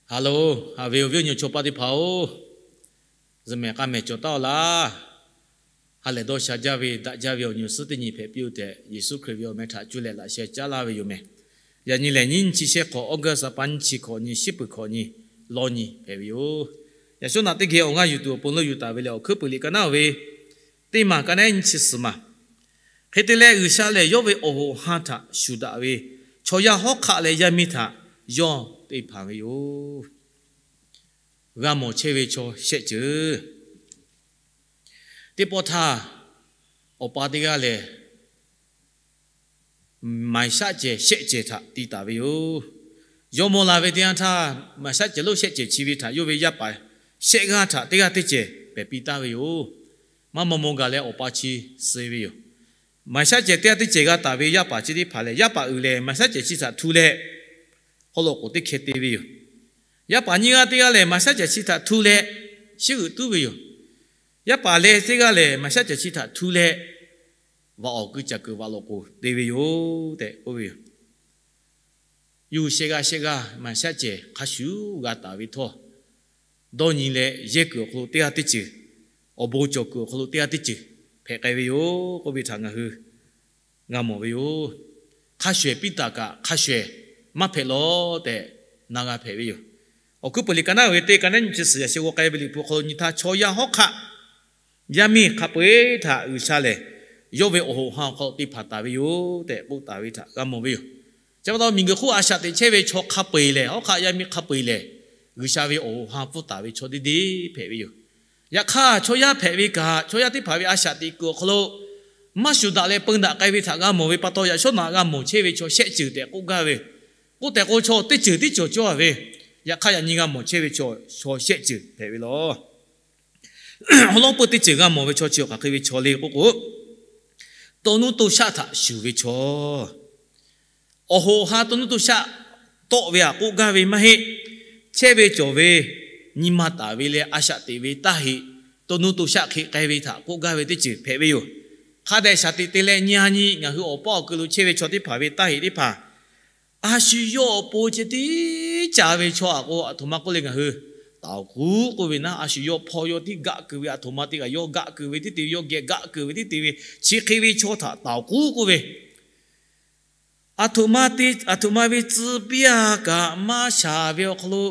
Haˍ loˬ, haˍ ve awˬ viˉ awˬ nyi chaw paˆ teˇ hpaˍ-oˬ, zuhꞈ mehˍ k'a mehˍ cawˬ taˉ-oˆ laˇ. Ha lehˬ dawˇ sha jaˇ ve daꞈ jaˇ ve awˬ nyi awˬ suhˉ teˇ nyi hpehꞈ piˇ-oˆ tehꞈ, Yeˍsuˆ Hkriꞈ ve awˬ meh htaꞈ cuˇ leh laꞈ sheh caˉ laˇ ve yoˬ mehˍ. Yaꞈ nyi lehˬ, nyiˇ nyiˇ chi shehˆ hk'awꞈ, August ha pa nyiˇ chi hk'awꞈ nyi, shiˉ peuˬ hk'awꞈ nyi, lawˇ nyi hpehꞈ ve yoˬ. Yaꞈ shawˉ naꞈ teˇ geh awˬ g'aˇ yuˬ tuˬ awˬ pon leuˆ yuˬ taˍ ve lehˬ, Awˬ hkuiˉ puiˍ liꞈ ka naˉ-oˬ ve teˇ maˬ, ka naˉ nyiˇ chi suhˍ maˬ. Hk'e te leh, G'uiˬsha lehˬ yawˇ ve awˬ hoꞈ ha htaꞈ shuˍ daꞈ ve, chaw yaˇ hawˉ hk'aˆ leh yaˇ miˇ htaꞈ yawˇ te hpanˍ ve yoˬ. G'a mawˬ chehˇ ve chaw shehˆ ceuˬ. Teˇ pawˆ htaˇ, awˬ pa teˇ g'aˇ lehˬ, maˍ shaˆ cehˬ shehˆ cehˬ htaꞈ ti taˍ ve yoˬ. Yawˇ mawˬ la ve teˇ yanˇ htaˇ, maˍ shaˆ cehˬ lonˉ shehˆ cehˬ chi ve htaꞈ yawˇ ve yaˇ paˍ shehˆ g'aˇ htaꞈ teˇ g'aˇ teˇ cehˬ pehˬ piˇ taˍ ve yoˬ. Maˇ maw maw gaˬ leh awˬ pa chi suh ve yoˬ. Maˍ shaˆ cehˬ teˇ g'aˇ teˇ cehˬ g'a taˍ ve yaˇ paˍ chi teˇ hpaˍ lehˬ, yaˇ paˍ uiˍ lehˬ maˍ shaˆ cehˬ chi htaꞈ htu leh, haw loꞈ k'oˍ teˇ hkeh te ve yoˬ. Yaˇ paˍ nyiˇ g'aˇ teˇ g'aˇ lehˬ, maˍ shaˆ cehˬ chi htaꞈ htu leh, shiˉ g'uiˬ tuˉ ve yoˬ. Yaˇ paˍ leh teˇ g'aˇ lehˬ, maˍ shaˆ cehˬ chi htaꞈ htu leh, vaꞈ awˬ kuiˬ caˬ kuiˬ vaꞈ loꞈ k'oˍ te ve yoˬ tehꞈ k'oˆ ve yoˬ. Yuˇ shehˆ g'aˇ shehˆ g'aˇ maˍ shaˆ cehˬ hk'a shuˍ g'a taˍ ve htawˇ, dawˇ nyi leh yehˇ kuiˬ awˬ hk'aw lo teˇ g'aˇ teˇ ceuˬ, awˬ bon cawˬ kuiˬ awˬ hk'aw lo teˇ g'aˇ teˇ ceuˬ hpehꞈ k'ai ve yoˬ k'oˆ ve htaꞈ ngaˬ hui g'a mawˬ ve yoˬ. Hk'a shuˍ ehˍ piˇ taˍ kaꞈ hk'a shuˍ ehˍ maˇ hpehꞈ lawˬ tehꞈ na g'a hpehꞈ ve yoˬ. Awˬ hkuiˉ puiˍ liꞈ ka naˉ ve teˇ, ka naˉ nyiˇ chi suhˍ yaꞈ sheh g'aw k'ai ve liꞈ hpu awˬ hk'aw lo nyi htaˇ, chaw yaˇ hawˉ hk'aˆ yaˇ miˇ hk'a peu-eˬ htaꞈ G'uiˬsha lehˬ, yawˇ ve awˬ hoꞈ ha awˬ hk'aw lo te hpanˍ taˍ ve yoˬ tehꞈ k'oˆ taˍ ve htaꞈ g'a mawˬ ve yoˬ. Chi pa taw, miˬguiˬ hk'oˆ a shaꞈ teꞈ chehˇ ve chaw hk'a peu-eˬ lehˬ, hawˉ hk'aˆ yaˇ miˇ hk'a peu-eˬ lehˬ, G'uiˬsha ve awˬ hoꞈ ha pfuhˇ taˍ ve chaw deˇ deˇ hpehꞈ ve yoˬ. Yaꞈ hk'aˇ, chaw yaˇ hpehꞈ ve kaꞈ, chaw yaˇ teˇ hpaˍ ve a shaꞈ teꞈ kuiˬ awˬ hk'aw lo maˇ shuˍ daꞈ leh peun daꞈ k'ai ve htaꞈ g'a mawˬ ve pa taw, yaꞈ shawˉ naꞈ g'a mawˬ chehˇ ve chaw shehˆ ceuˬ tehꞈ k'oˆ gaˇ ve. K'oˆ tehꞈ k'o, chaw teˇ ceuˬ tiˉ cawˬ cawˇ ve. Yaꞈ hk'aˇ, yaꞈ nyi g'a mawˬ chehˇ ve chaw, chaw shehˆ ceuˬ hpehꞈ ve lawˬ. Awˬ lawn peuˬ teˇ ceuˬ g'a mawˬ ve chaw chi hk'aˬ hk'e ve chaw le k'oˆ k'o, to nuˇ to shaˆ htaꞈ shuˍ ve chaw. Awˬ hoꞈ ha to nuˇ to shaˆ tawˆ ve htaꞈ k'oˆ gaˇ ve maˇ heˆ. Chehˇ ve cawˬ ve, nyi ma taˍ ve leh a shaꞈ teꞈ ve taˇ heꞈ, to nuˇ to shaˆ hk'e k'ai ve htaꞈ k'oˆ gaˇ ve teˇ ceuˬ hpehꞈ ve yoˬ. Hk'a dehꞈ shaˍ tiꞈ te leh nyi ha nyi ngaˬ hui awˬ paˇ awˬ keu lo chehˇ ve chaw teˇ hpaˍ ve taˇ heꞈ teˇ hpaˍ, a shu yawˇ awˬ pon ceh tiˉ ca ve chaw aꞈ k'o, aˬ htoꞈ ma k'oˆ le, ngaˬ hui taoˍ kuˉ k'oˆ ve naˉ, a shu yawˇ hpawˇ yawˇ tiˉ gaˆ keu ve, aˬ htoꞈ ma te kaꞈ yawˇ gaˆ keu ve teˇ te ve, yawˇ geh gaˆ keu ve teˇ te ve, chi hk'e ve chaw htaꞈ taoˍ kuˉ k'oˆ ve. Aˬ htoꞈ ma te, aˬ htoꞈ ma ve tcuh piˇ-a kaꞈ maˇ shaˍ ve awˬ hk'aw lo,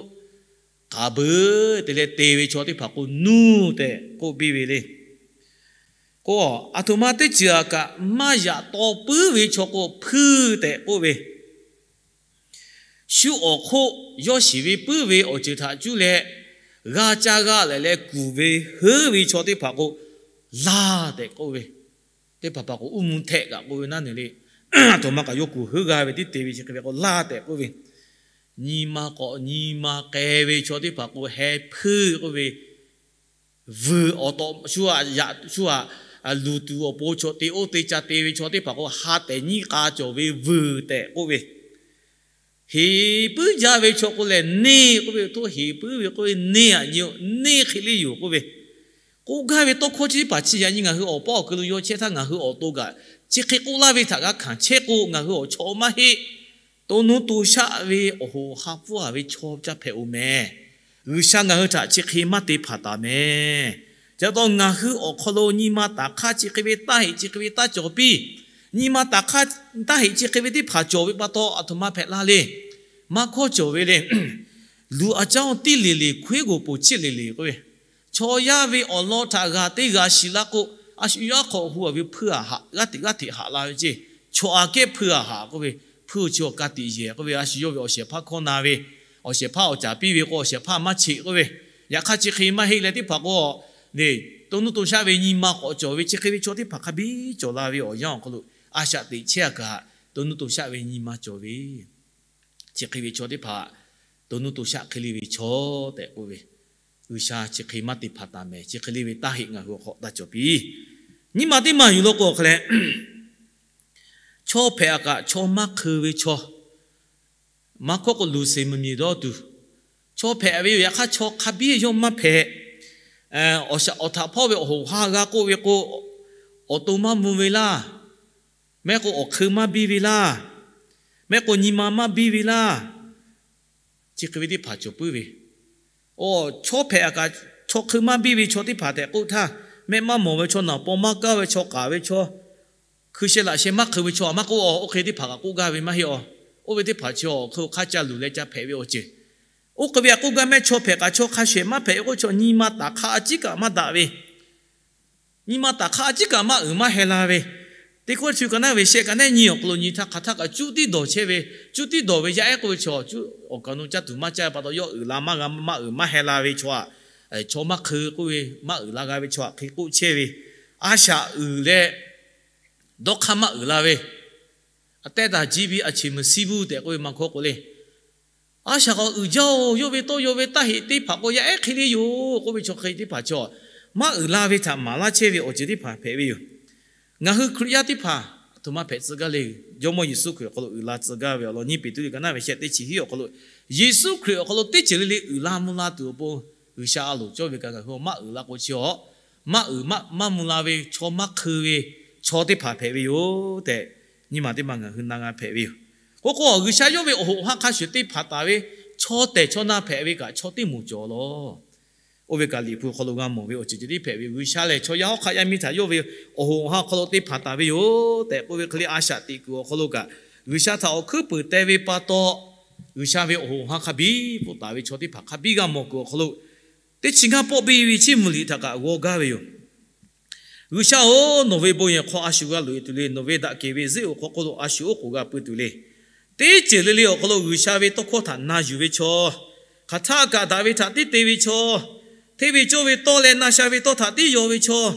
k'aˍ beuˬ te leh te ve chaw teˇ hpaˍ k'o, nuˇ tehꞈ k'oˆ piˇ ve le. K'o, aˬ htoꞈ ma teˇ ceuˬ-a kaꞈ maˇ yaꞈ taw puiˉ ve chaw k'o, hpuiˇ tehꞈ k'oˆ ve. Shu awˬ hk'oˆ yawˇ shiˍ ve puiˉ ve awˬ ceuˬ htaꞈ cuˇ leh g'a caˇ g'a lehˬ leh kuˬ ve heuˉ ve chaw teˇ hpaˍ k'o, laˇ tehꞈ k'oˆ ve. Teˇ hpaˍ hpaˍ k'o, uˉ mvuh htehꞈ kaꞈ k'oˆ ve naˉ neˬ le. Aˬ htoꞈ ma kaꞈ yawˇ kuˬ heuˉ g'a ve tiˉ te ve chi hk'e ve k'o, laˇ tehꞈ k'oˆ ve. Nyi ma k'awꞈ nyi ma k'ai ve chaw teˇ hpaˍ k'o, heh hpuiˇ k'oˆ ve. Vuiˬ awˬ taw shu aꞈ yaꞈ shu aꞈ, luˬ tuˬ awˬ pon chaw te oˇ te ca te ve chaw teˇ hpaˍ k'o, ha tehˬ nyiˇ k'a cawˬ ve vuiˬ tehꞈ k'oˆ ve. Heˍ puiˉ jaˇ ve chaw k'o lehˬ, neˇ k'oˆ ve, to heˍ puiˉ ve k'oˆ ve, neˇ aꞈ nyi-o, neˇ hk'e le yoˬ k'oˆ ve. K'oˆ gaˇ ve tawˇ hkawˇ chi teˇ hpaˍ chi yaꞈ nyi ngaˬ hui awˬ paˇ awˬ keu lo yawˇ chehˇ htaˇ ngaˬ hui awˬ to kaꞈ chi hk'e k'oˆ laˇ ve htaꞈ g'a hkanˍ chehˇ k'o, ngaˬ hui awˬ chaw maˇ heˆ. To nuˇ to shaˆ ve awˬ hoꞈ ha pfuhˇ-a ve chaw ca hpehꞈ-oˬ mehˍ. G'uiˬsha ngaˬ hui htaꞈ chi hk'e maˇ te hpanˍ taˍ mehˍ. Chi pa taw ngaˬ hui awˬ hk'aw lo nyi ma taˍ hk'aˇ chi hk'e ve taˇ heꞈ chi hk'e ve taˇ cawˬ piˇ. Nyi ma taˍ hk'aˇ taˇ heꞈ chi hk'e ve teˇ hpaˍ cawˬ ve pa taw, aˬ htoꞈ ma hpehꞈ la le. Maˇ hkawˇ cawˬ ve le. Luˬ aˬ caˉ-oˬ tiˇ leˬ leˬ, hkawehˉ g'oˍ poˬ chiˆ leˬ leˬ k'oˆ ve, chaw yaˇ ve awˬ lawn htaꞈ g'a teˇ g'a shiˍ laˇ k'o, a shu yaˇ hk'awꞈ hu-a ve hpuiˇ aꞈ haꞈ g'aˇ teꞈ g'aˇ hteꞈ haꞈ la ve ceˇ. Chaw aꞈ kehˉ hpuiˇ aꞈ haꞈ k'oˆ ve, hpuiˇ-oˬ chi awˬ ka tiꞈ yehˬ k'oˆ ve, a shu yawˇ ve awˬ shehˍ hpaˇ hkawˇ na ve, awˬ shehˍ hpaˇ awˬ caˍ piˇ ve k'o, awˬ shehˍ hpaˇ maˇ cheꞈ k'oˆ ve. Yaꞈ hk'aˇ chi hk'e maˇ heˆ leh teˇ hpaˍ k'o, le, to nuˇ to shaˆ ve nyi ma k'awꞈ cawˬ ve chi hk'e ve chaw teˇ hpaˍ hk'a biˇ cawˬ la ve awˬ yanˇ awˬ hk'aw lo, a shaꞈ teꞈ chehˇ-a kaꞈ to nuˇ to shaˆ ve nyi ma cawˬ ve. Chi hk'e ve chaw teˇ hpaˍ to nuˇ to shaˆ hk'e le ve chaw tehꞈ k'oˆ ve, G'uiˬsha chi hk'e maˇ te hpanˍ taˍ mehˍ. Chi hk'e le ve taˇ heꞈ ngaˬ hui awˬ hk'aw taˇ cawˬ piˇ. Nyi ma teˇ maˬ yuˬ law k'o awˬ hk'aw leh, chaw hpehꞈ-a kaꞈ chaw maˇ hk'eu ve chaw, maˇ hkawˇ k'o luˬ seˍ mvuhˇmiˬ dawˇ tuˬ, chaw hpehꞈ ve yoˬ. Yaꞈ hk'aˇ chaw hk'a biˇ yawˇ maˇ hpehꞈ. Awˬ shaꞈ awˬ htaꞈ hpawˇ ve awˬ hoꞈ ha g'a k'oˆ ve k'o, awˬ to maˇ mvuh ve laˇ. Mehˆ k'o awˬ hk'eu maˇ biˇ ve laˇ. Mehˆ k'o nyi ma maˇ biˇ ve laˇ. Chi hk'e ve teˇ hpaˍ cawˬ puiˉ ve, o, chaw hpehꞈ a kaꞈ, chaw hk'eun maˇ biˇ ve chaw teˇ hpaˍ tehꞈ k'oˆ htaˇ, mehˆ maˇ mawˬ ve chaw, naˍ paw maˇ kaˇ ve chaw, k'aˍ ve chaw, hkui sheh laꞈ sheh maˇ hk'eun ve chaw a maˇ k'oˆ, oˇ hk'e teˇ hpaˍ kaꞈ k'oˆ gaˇ ve maˇ heˆ a. Oˇ ve teˇ hpaˍ chi awˬ hk'eun hk'aˇ ca luˬ leh ca hpehꞈ ve awˬ ceuˬ. Oˇ hk'e ve a k'oˆ gaˇ mehˆ, chaw hpehꞈ kaꞈ chaw hk'a shehˍ maˇ hpehꞈ ve k'oˆ chaw, nyi ma taˍ hk'aˇ a ciˉ kaꞈ maˇ daꞈ ve, nyi ma taˍ hk'aˇ a ciˉ kaꞈ maˇ uiˍ maˇ heh la ve, teˇ hkawˇ chi kaꞈ naˉ ve shehˆ kaꞈ nehˉ nyi awˬ hk'aw lo nyi htaˇ hk'aˬ htaˇ kaꞈ cuˇ tiˉ dawˬ chehˇ ve, cuˇ tiˉ dawˬ ve yaˇ ehˉ k'oˆ ve chaw, cuˇ awˬ kaꞈ nu caˇ tuˬ maˇ caˇ ve pa taw yawˇ uiˍ la maˇ g'a, maˇ uiˍ maˇ heh la ve chaw aꞈ, chaw maˇ hk'eun k'oˆ ve, maˇ uiˍ la g'a ve chaw aꞈ hk'e k'oˆ chehˇ ve, a shaꞈ uiˍ leh dawˇ hk'aˇ maˇ uiˍ la ve, a tehˇ taˍ ji bi a cheˍ meuˍ siˉ vuˇ tehꞈ k'oˆ ve maˇ hkawˇ k'o le. A shaꞈ k'awꞈ uiˍ jaˇ-oˬ, yawˇ ve tawˇ yaw ve taˇ heꞈ teˇ hpaˍ k'o yaˇ ehˉ hk'e le yoˬ k'oˆ ve chaw hk'e teˇ hpaˍ chaw, maˇ uiˍ la ve htaꞈ maˍ laˇ chehˇ ve awˬ ceuˬ teˇ hpaˍ hpehꞈ ve yoˬ. Ngaˬ hui Hkriꞈ yaˇ teˇ hpaˍ a htoꞈ ma hpehꞈ tcuh gaˇ le. Jawˇmawˇ Yeˍsuˆ Hkriꞈ awˬ hk'aw lo uiˍ la tcuh gaˇ ve awˬ lawn nyi Peˍtruˆ liꞈ kaꞈ naˉ ve shehˆ teˇ chi hiˉ awˬ hk'aw lo, Yeˍsuˆ Hkriꞈ awˬ hk'aw lo teˇ ceuˬ le le uiˍ la mvuh la tuˬ awˬ pon G'uiˬsha a loˍ cawˇ ve kaꞈ ngaˬ hui maˇ uiˍ la k'o chi awˬ, maˇ uiˍ maˇ mvuh la ve chaw, maˇ hk'eun ve chaw teˇ hpaˍ hpehꞈ ve yoˬ tehꞈ, nyi ma teˇ ma ngaˬ hui na g'a hpehꞈ ve yoˬ. K'oˆ k'o, G'uiˬsha yawˇ ve awˬ hoꞈ awˬ ha hk'a shuˍ teˇ hpaˍ taˍ ve chaw tehˬ chaw na hpehꞈ ve kaꞈ chaw teˇ moˍ cawˬ lawˬ. Oˇ ve kaꞈ Liꞈ hpu hk'aw lo g'a mawˬ ve awˬ ceuˬ ceh tiˉ hpehꞈ ve yoˬ. G'uiˬsha lehˬ chaw yaˇ hawˉ hk'aˆ yaˇ miˇ htaꞈ yawˇ ve awˬ hoꞈ awˬ ha awˬ hk'aw lo teˇ hpaˍ taˍ ve yoˬ tehꞈ k'oˆ ve hk'e le, a shaꞈ teꞈ kuiˬ awˬ hk'aw lo kaꞈ G'uiˬsha htaꞈ awˬ hkuiˉ puiˍ teh ve pa taw, G'uiˬsha ve awˬ hoꞈ awˬ ha hk'a biˇ pfuhˇ taˍ ve chaw teˇ hpaˍ hk'a biˇ g'a mawˬ kuiˬ awˬ hk'aw lo, teˇ chi ngaˇ pawˆ biˇ ve chiˇ mvuh liꞈ htaꞈ kaꞈ g'aw gaˇ ve yoˬ. G'uiˬsha-oˬ, nawˬ ve bon yehˬ hk'aw a shu g'a loꞈ e tuˬ le. Nawˬ ve daꞈ kehˬ ve zuhˆ awˬ hk'aw hk'oˆ lo a shu oˉ k'oˍ g'a pui tuˬ le. Teˇ ceuˬ le le awˬ hk'aw lo G'uiˬsha ve tawˇ hkawˇ htaꞈ na yuˬ ve chaw, hk'aˬ htaˇ kaꞈ daꞈ ve htaꞈ tiˉ te ve chaw, hteˇ ve cawˇ ve tawˇ leh na sha ve tawˇ htaꞈ tiˉ yaw ve chaw,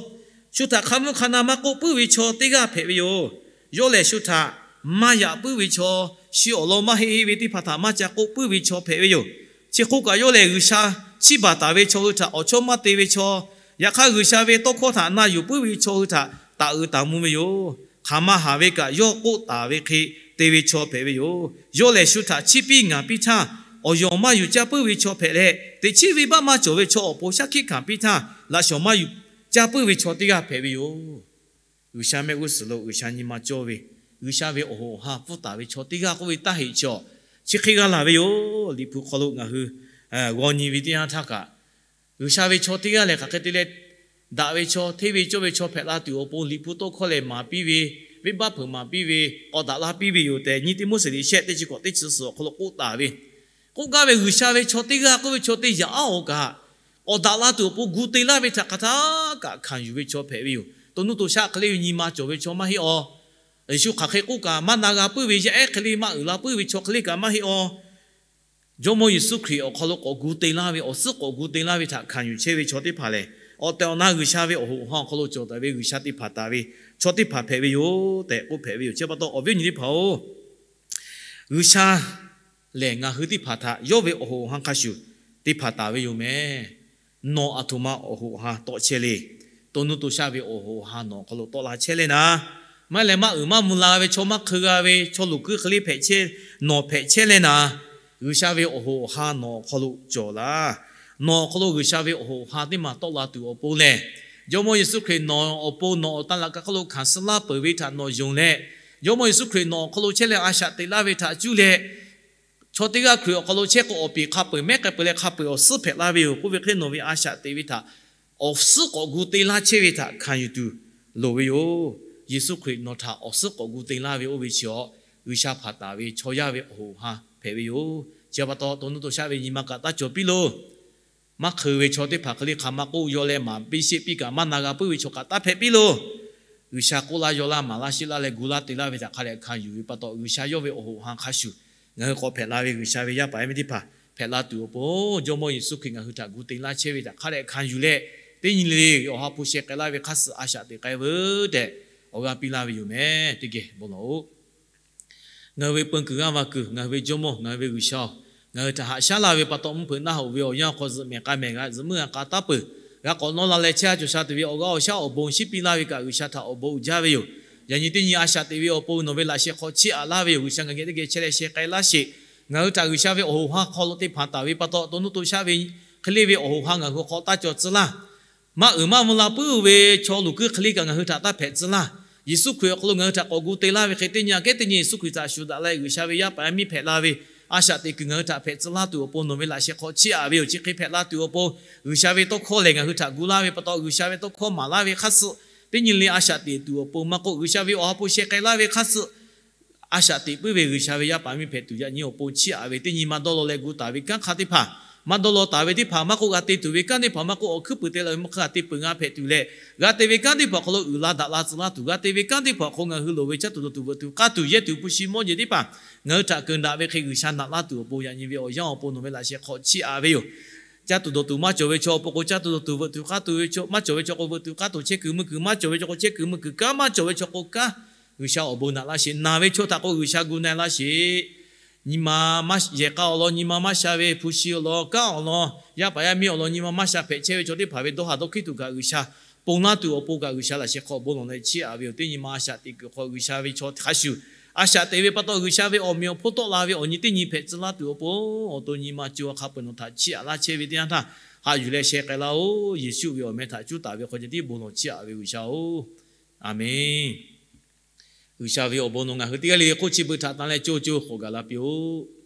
shu htaꞈ hk'a mvuhˇ hk'a na maˇ k'oˆ puiˉ ve chaw teˇ g'aˇ hpehꞈ ve yoˬ. Yawˇ lehˬ shu htaꞈ maˇ yaꞈ puiˉ ve chaw, shi awˬ lawn maˇ heˆ heˆ ve teˇ hpaˍ htaꞈ maˇ ca k'oˆ puiˉ ve chaw hpehꞈ ve yoˬ. Chi hk'oˆ kaꞈ yawˇ lehˬ G'uiˬsha chiˇ baˬ taˍ ve chaw hui htaꞈ awˬ chawˇ maˇ te ve chaw, yaꞈ hk'aˇ G'uiˬsha ve tawˇ hkawˇ htaꞈ na yuˬ puiˉ ve chaw hui htaꞈ taˍ uiˍ taˍ mvuh ve yoˬ. Hk'aˬ ma haˍ ve kaꞈ yawˇ k'oˆ taˍ ve hk'e te ve chaw hpehꞈ ve yoˬ. Yawˇ lehˬ shu htaꞈ chiˇ piˇ ngaˍ piˇ htaˇ, awˬ yawˬ maˇ yuˬ caˇ puiˉ ve chaw hpehꞈ leh, teꞈ chiˉ venˇbaˆ maˇ cawˬ ve chaw awˬ pon shaˉ hkiˆ hkanˍ piˇ htaˇ, laꞈ shawˍ maˇ yuˬ caˇ puiˉ ve chaw teˇ g'aˇ hpehꞈ ve yoˬ. G'uiˬsha mehˆ g'uˇ suhˍ lo G'uiˬsha nyi ma cawˇ ve, G'uiˬsha ve awˬ hoꞈ awˬ ha pfuhˇ taˍ ve chaw teˇ g'aˇ k'oˆ ve taˇ heˆ chaw, chi hk'e g'a laˬ ve yoˬ. Liꞈ hpu hk'aw lo ngaˬ hui g'aw nyi ve teˇ yanˇ htaˇ kaꞈ, G'uiˬsha ve chaw teˇ g'aˇ lehˬ hk'aˬ hk'e te leh daꞈ ve chaw, hteˇ ve cawˇ ve chaw hpehꞈ la tuˬ awˬ pon Liꞈ hpu tawˇ hkawˇ lehˬ maˍ piˇ ve, venˇbaˆ hpeuꞈ maˍ piˇ ve, k'awꞈ daꞈ la piˇ ve yoˬ tehꞈ, nyi Tiˆmoˉseˍ liꞈ shehˆ teˇ chi k'awꞈ teˇ chi suhˍ awˬ hk'aw lo k'oˆ taˍ ve, k'oˆ gaˇ ve G'uiˬsha ve chaw teˇ g'aˇ k'oˆ ve chaw teˇ yaꞈ aˉ awˬ kaꞈ, k'awꞈ daꞈ la tuˬ awˬ pon gu te laˇ ve htaꞈ hk'aˬ htaˇ kaꞈ hkanˍ yuˬ ve chaw hpehꞈ ve yoˬ. To nuˇ to shaˆ hk'e le ve nyi ma cawˬ ve chaw maˇ heˆ aw. Yeˍsuˆ hk'aˬ hk'e k'oˆ kaꞈ maˇ na g'a puiˉ ve yaˇ ehˉ hk'e le maˇ uiˍ la puiˉ ve chaw hk'e le kaꞈ maˇ heˆ aw. Jawˇmawˇ Yeˍsuˆ Hkriꞈ awˬ hk'aw lo k'awꞈ gu te laˇ ve, awˬ suhˉ k'awꞈ gu te laˇ ve htaꞈ hkanˍ yuˬ chehˇ ve chaw teˇ hpaˍ lehˬ, awˬ tehˬ awˬ na G'uiˬsha ve awˬ hoꞈ awˬ ha awˬ hk'aw lo cawˬ taˍ ve G'uiˬsha teˇ hpaˍ taˍ ve chaw teˇ hpaˍ hpehꞈ ve yoˬ tehꞈ k'oˆ hpehꞈ ve yoˬ. Chi pa taw awˬ viˉ awˬ nyi teˇ hpaˍ-oˬ, G'uiˬsha lehˬ ngaˬ hui teˇ hpaˍ htaꞈ yawˇ ve awˬ hoꞈ awˬ ha hk'a shuˍ teˇ hpaˍ taˍ ve yoˬ meh. Nawˬ aˬ htoꞈ ma awˬ hoꞈ awˬ ha tawˆ chehˇ le. To nuˇ to shaˆ ve awˬ hoꞈ awˬ ha nawˬ awˬ hk'aw lo tawˆ la chehˇ leh naˍ, maˇ heˆ leh maˇ uiˍ maˇ mvuh la ve chaw, maˇ hk'eun g'a ve chaw, luˬ kuiˬ hk'e le hpehꞈ chehˇ, nawˬ hpehꞈ chehˇ leh naˍ, G'uiˬsha ve awˬ hoꞈ awˬ ha nawˬ awˬ hk'aw lo cawˬ laˇ. Nawˬ awˬ hk'aw lo G'uiˬsha ve awˬ hoꞈ awˬ ha teˇ maˬ tawˆ la tuˬ awˬ pon lehˬ, Jawˇmawˇ Yeˍsuˆ Hkriꞈ nawˬ awˬ pon nawˬ awˬ tanˇ laꞈ ka hk'oˆ lo hkanˍ suh laˇ peuˬ ve htaꞈ nawˬ yonˍ leh, Jawˇmawˇ Yeˍsuˆ Hkriꞈ nawˬ awˬ hk'aw lo chehˇ leh a shaꞈ teꞈ laˇ ve htaꞈ cuˇ leh, chaw teˇ g'aˇ Hkriꞈ awˬ hk'aw lo chehˇ k'o awˬ piˍ hk'a peu-eˬ mehˉ k'ai peuˬ leh hk'a peu-eˬ awˬ suhˉ hpehꞈ laˇ ve yoˬ k'oˆ ve hk'e, nawˬ ve a shaꞈ teꞈ ve htaꞈ awˬ suhˉ k'awꞈ gu te laˇ chehˇ ve htaꞈ hkanˍ yuˬ tuˬ loˍ ve yoˬ. Yeˍsuˆ Hkriꞈ nawˬ htaꞈ awˬ suhˉ k'awꞈ gu te laˇ ve oˇ ve chi awˬ, G'uiˬsha hpaˍ taˍ ve chaw yaˇ ve awˬ hoꞈ awˬ ha hpehꞈ ve yoˬ. Chi pa taw to nuˇ to shaˆ ve nyi ma kaꞈ taˇ cawˬ piˇ loˬ. Maˇ hk'eun ve chaw teˇ hpaˍ hk'e le hk'aˬ ma k'oˆ yaw leh maˍ piˇ sheˆ piˇ kaꞈ maˇ na g'a puiˉ ve chaw kaꞈ taˇ hpehꞈ piˇ loˬ. G'uiˬsha k'oˆ laˇ yaw laˇ maˍ laˇ sheˆ laˇ leh gu laˇ te laˇ ve htaꞈ hk'a dehꞈ hkanˍ yuˬ ve pa taw, G'uiˬsha yawˇ ve awˬ hoꞈ awˬ ha hk'a shuˍ ngaˬ hui k'awꞈ hpehꞈ la ve G'uiˬsha ve yaˇ paˍ yaˇ miˇ teˇ hpaˍ hpehꞈ la tuˬ awˬ pon, Jawˇmawˇ Yeˍsuˆ Hkriꞈ ngaˬ hui htaꞈ gu te laˇ chehˇ ve htaꞈ hk'a dehꞈ hkanˍ yuˬ leh, teˇ nyi le le awˬ ha hpu sheh k'ai laˇ ve hk'a suh a shaꞈ teꞈ k'ai veuˬ tehꞈ awˬ g'aˇ piˇ laˇ ve yoˬ meh. Teˇ geh bon lawˬ-oˬ. Ngaˬ hui ve peun kuiˬ g'aˇ va kuiˬ, ngaˬ hui ve Jawˇmawˇ, ngaˬ hui ve G'uiˬsha-oˬ, ngaˬ hui htaꞈ haꞈ shaˉ laˇ ve pa taw, mvuhˇ hpeuꞈ naˆ hoꞈ ve awˬ yanˇ awˬ hk'aw zuhꞈ mehˍ k'a mehˍ g'a zuhꞈ muiˉ g'a k'a taˉ peuˬ. G'a k'awꞈ nawˇ la leh chehˇ a cawˬ sha tuˬ ve awˬ g'aˇ awˬ shaˉ awˬ bon shiˉ piˇ laˇ ve kaꞈ G'uiˬsha htaꞈ awˬ bon uiˍ jaˇ ve yoˬ. Yaꞈ nyi teˇ nyi a shaꞈ teꞈ ve awˬ pon nawˬ ve laꞈ sheh hk'aw chiˇ aꞈ laˇ ve yoˬ. G'uiˬsha ngaˬ geh teˇ geh chehˇ leh sheh k'ai laˇ sheˍ. Ngaˬ hui htaꞈ G'uiˬsha ve awˬ hoꞈ ha hk'aw lo teˇ hpaˍ taˍ ve pa taw, to nuˇ to shaˆ ve hk'e le ve awˬ hoꞈ ha ngaˬ hui hk'aw taˇ cawˬ tcuh laˇ. Maˇ uiˍ maˇ mvuh la puiˉ ve chaw luˬ kuiˬ hk'e le kaꞈ ngaˬ hui htaꞈ taˇ hpehꞈ tcuh laˇ. Yeˍsuˆ Hkriꞈ awˬ hk'aw lo ngaˬ hui htaꞈ k'awꞈ gu te laˇ ve hk'e, teˇ nyi aꞈ kehˉ teˇ nyi Yeˍsuˆ Hkriꞈ htaꞈ shuˍ daꞈ leh G'uiˬsha ve yaˇ paˍ yaˇ miˇ hpehꞈ la ve a shaꞈ teꞈ kuiˬ ngaˬ hui htaꞈ hpehꞈ tcuh laˇ tuˬ awˬ pon nawˬ ve laꞈ sheh hk'aw chiˇ aꞈ ve yoˬ. Chi hk'e hpehꞈ la tuˬ awˬ pon, G'uiˬsha ve tawˇ hkawˇ lehˬ ngaˬ hui htaꞈ gu laˇ ve pa taw, G'uiˬsha ve tawˇ hkawˇ maˍ laˇ ve hk'aˇ suh, teˇ nyi le a shaꞈ teꞈ tuˬ awˬ pon maˇ k'oˆ, G'uiˬsha ve awˬ ha hpu sheh k'ai laˇ ve hk'aˇ suh a shaꞈ teꞈ puiˉ ve G'uiˬsha ve yaˇ paˍ miˇ hpehꞈ tuˬ yaꞈ nyi awˬ pon chiˇ aꞈ ve, teˇ nyi ma dawˇ law leh gu taˍ ve kanˉ hk'a teˇ hpaˍ, maˇ dawˇ law taˍ ve teˇ hpaˍ, maˇ k'oˆ g'a te tuˬ ve kanˉ teˇ hpaˍ, maˇ k'oˆ awˬ hkuiˉ puiˍ te la ve maˇ hk'a te peuˬ g'a hpehꞈ tuˬ leh, g'a te ve kanˉ teˇ hpaˍ awˬ hk'aw lo uiˍ la daꞈ la tcuh laˇ tuˬ, g'a te ve kanˉ teˇ hpaˍ awˬ hk'aw ngaˬ hui loˍ ve caˇ tuˬ dawˬ tuˬ veuꞈ tuˬ k'aˇ tuˬ yehˇ tuˬ hpu shi mawˇ jeˬ teˇ hpaˍ ngaˬ hui htaꞈ keunˍ daꞈ ve hk'e G'uiˬsha naꞈ laˇ tuˬ awˬ pon yaꞈ nyi ve awˬ yanˇ awˬ pon nawˬ ve laꞈ sheh hk'aw chiˇ aꞈ ve yoˬ. Caˇ tuˬ dawˬ tuˬ maˇ cawˬ ve chaw awˬ pon k'o, caˇ tuˬ dawˬ tuˬ veuꞈ tuˬ k'aˇ tuˬ ve chaw, maˇ cawˬ ve chaw k'o, veuꞈ tuˬ k'aˇ tuˬ, chehˇ kuiˬ mui kuiˬ maˇ cawˬ ve chaw k'o, chehˇ kuiˬ mui kuiˬ kanˉ maˇ cawˬ ve chaw k'o, kanˉ G'uiˬsha awˬ bon naꞈ laˇ sheˍ. Naˬ ve chaw htaꞈ k'o G'uiˬsha gu na-e laˇ sheˍ. Nyi ma maˇ yehˬ k'a awˬ lawn nyi ma maˇ sha ve, hpu shi awˬ lawn, kanˉ awˬ lawn, yaˇ paˍ yaˇ miˇ awˬ lawn nyi ma maˇ sha hpehꞈ chehˇ ve chaw teˇ hpaˍ ve dawˇ haˍ dawˇ hkiˉ tuˬ kaꞈ G'uiˬsha ponˬ laˇ tuˬ awˬ pon kaꞈ G'uiˬsha laꞈ sheh hk'aw bon lawˬ leh chiˇ aꞈ ve yoˬ. Teˇ nyi ma a shaꞈ teꞈ kuiˬ hk'aw G'uiˬsha ve chaw hk'a shuˍ, a shaꞈ teꞈ ve pa taw G'uiˬsha ve awˬ meꞈ awˬ hponˇ tawˆ la ve awˬ nyi teˇ nyi hpehꞈ tcuh laˇ tuˬ awˬ pon, awˬ to nyi ma co a hk'a peu-eˬ nawˬ htaꞈ chiˇ aꞈ laˇ chehˇ ve teˇ yanˇ htaˇ, haꞈ yuˬ leh sheh k'ai laˇ-oˆ. Yeˍsuˆ ve awˬ meh htaꞈ cuˉ taˍ ve hk'aw ceh tiˉ bon lawˬ chiˇ aꞈ ve G'uiˬsha-oˬ, aˬ menˍ. G'uiˬsha ve awˬ bon nawˬ ngaˬ hui teˇ g'aˇ le le hk'oˆ chi beuꞈ htaꞈ tanˬ leh co co k'awꞈ gaˬ la piˇ-oˆ.